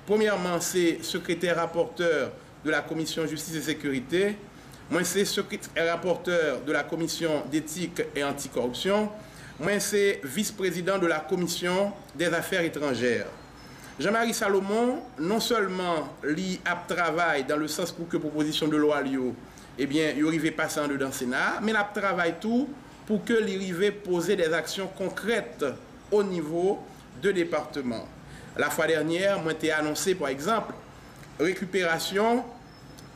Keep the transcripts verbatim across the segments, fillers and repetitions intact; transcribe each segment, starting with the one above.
Premyèman, se sekretè rapòtè de la Komisyon Jistis e Sekirite. Mwen se sekretè rapòtè de la Komisyon d'Etik e Antikoripsyon. Mwen se vis prezidan de la Komisyon dè Zafè Etranjè. Jean-Marie Salomon, non sèlman li ap travay dans le sens pou ke pwopozisyon de lwa li yo, ebyen, yo rive pase andedan Sena a, men l ap travay tou pou ke li rive poze des actions concrètes au niveau de département. La fois dernière, mwen te anonse, pa egzanp, rekiperasyon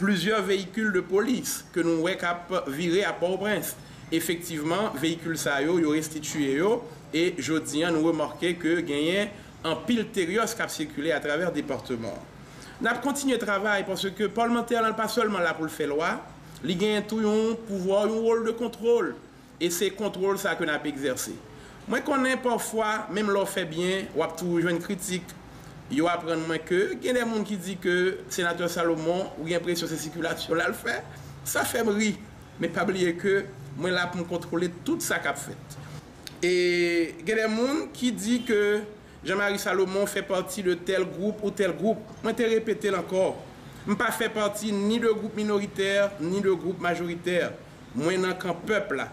plizyè veyikil de polis ke nou wè k ap vire a Pòtoprens. Efektivman, veyikil sa yo, yo restitiye yo, e jodi a, nou remake ke genyen anpil teryòs k ap sikile atravè depatman an. N ap kontinye travay paske palmantè lan pa sèlman la pou l fè lwa, li genyen tou yon pouvwa, yon wòl de kontwòl. E se kontwòl sa ke n ap egzèse. Mwen konnen pafwa, menm lè w fè byen, w ap toujou jwenn kritik. Yo aprann mwen ke gen de moun ki di ke senatè Salomon, ou gen enpresyon se sikilasyon l al fè. Sa fè m ri. Men pa bliye ke mwen la pou m kontwole tout sa k ap fèt. E gen de moun ki di ke Jean-Marie Salomon fè pati de tèl gwoup ou tèl gwoup. Mwen te repete l ankò. M pa fè pati ni de gwoup minoritè, ni de gwoup majoritè. Mwen nan kan pèp la.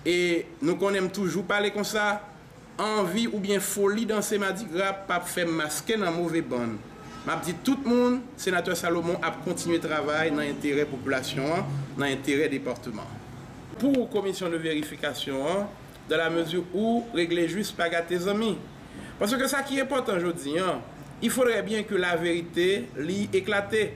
E nou konnen m toujou pale konsa, anvi oubyen foli danse madigra p ap fè m maske nan move bann. M ap di tout moun, senatè Salomon ap kontinye travay nan enterè popilasyon an, nan enterè depatman an. Pou komisyon de verifikasyon an, dans la mesure où regle jis pa gate zanmi. Paske sa ki enpòtan jodi an, il faudrait bien que la vérité li eklate.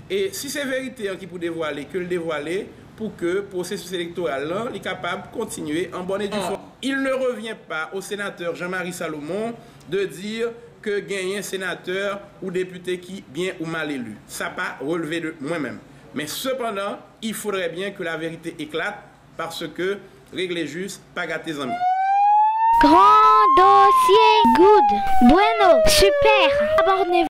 E si se verite an ki pou devwale, ke l devwale pou ke pwosesis elektoral lan li kapab kontinye en bonne et due forme. Il ne revient pas au sénateur Jean-Marie Salomon de dire ke genyen senatè ou depite ki byen ou mal eli. Sa pa relve de mwen menm. Men sepandan, il faudrait bien que la vérité éclate, paske regle jis pa gate zanmi. Grand dossier. Good. Bueno. Super. Abòne